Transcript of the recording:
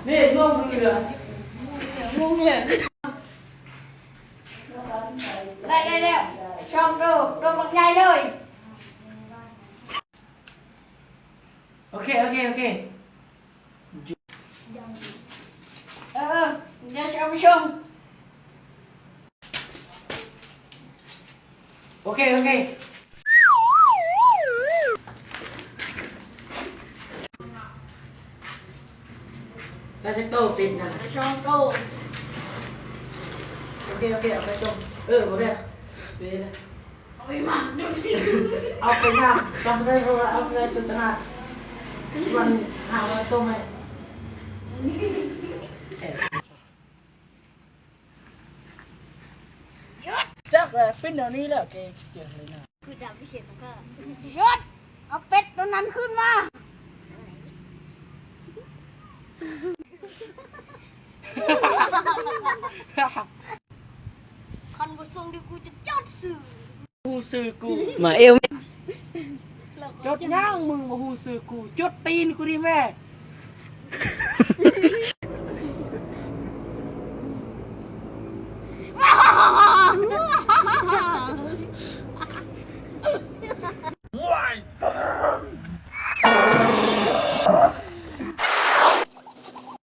ນີ້ງົງຢູ່ເຫຼືອ ງົງເລີຍ. ໄດ້ແລ້ວ ສອງໂຕ ໂຕບັກໃຫຍ່ເລີຍ. ໂອເຄ ໂອເຄ ໂອເຄ ເອີ ເອີ ດຽວຊິເອົາໄປສົ່ງ. ໂອເຄ ໂອເຄ ໄດ້ຈັກໂຕຕິດນະ? ສອງໂຕ. ໂອເຄ ໂອເຄ ເອົາໄປສົ່ງ. ເອີ ບໍ່ແມ່ນ ເອົາໄປໝັກ ເອົາໄປໝັກ ຈຳໃສ່ ເພາະວ່າເອົາໄປໃສ່ສຸດຕະຫຼາດ ມັນຫາວ່າຕົ້ມໃຫ້. ຢຸດ! ຈັກແຫຼະ ເປັນແນວນີ້ແຫຼະ ແກເກັ່ງເລີຍນະ. ຄືດຳທີ່ເຫັນມັນກໍຢຸດ! ເອົາເປັດໂຕນັ້ນຄືນມາ! ຄັນບໍ່ສົ່ງ ດຽວກູຈະຈົດຊື່ ຮູ້ຊື່ກູ. ໝາເອວ ຈົດຫຍັງ ມຶງບໍ່ຮູ້ຊື່ກູ ຈົດຕີນກູນີ້ແມ້.